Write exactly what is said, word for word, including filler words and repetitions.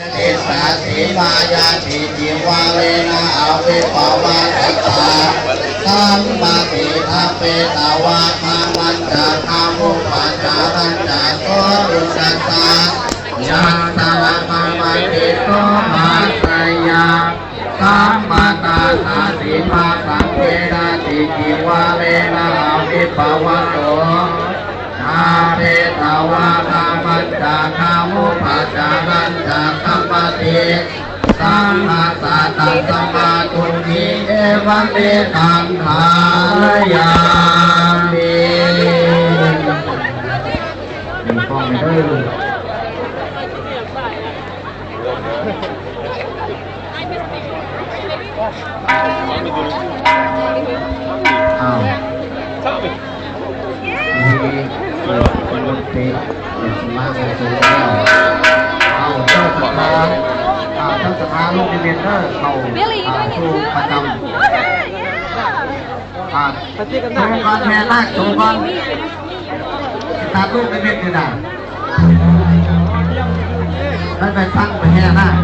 Tisīmāya ticīvarena avippavasatthā sammatiṃ ṭhapetvā kāmaccakkhamatthakuṃ bhāsatañca soṇutassa yathārammamaṃ ṭhito bhāseyya. Samantā sacchibajjhaṃ veda ticīvarena avippavasatthā ṭhapetvā kāmaccakkhamatthakuṃ bhāsatañca sammatiṃ saṅghassa taṃ samādo viya. Evaṃ me taṃ dhārayāmi. มีกล้องไหมเด้อ อ้าว มีคนดนตรีเด็กมากันสูงแล้ว เอาเจ้าสถา อ่า เจ้าสถาลูกนิมิตเด้อ เข้า Billy, you อ่า doing it สู่ too? ประจำ อ่า โชว์ก่อนแม่นาค โชว์ก่อน สถาลูกนิมิตนี่นะ มันไปฟังไปแห่นาค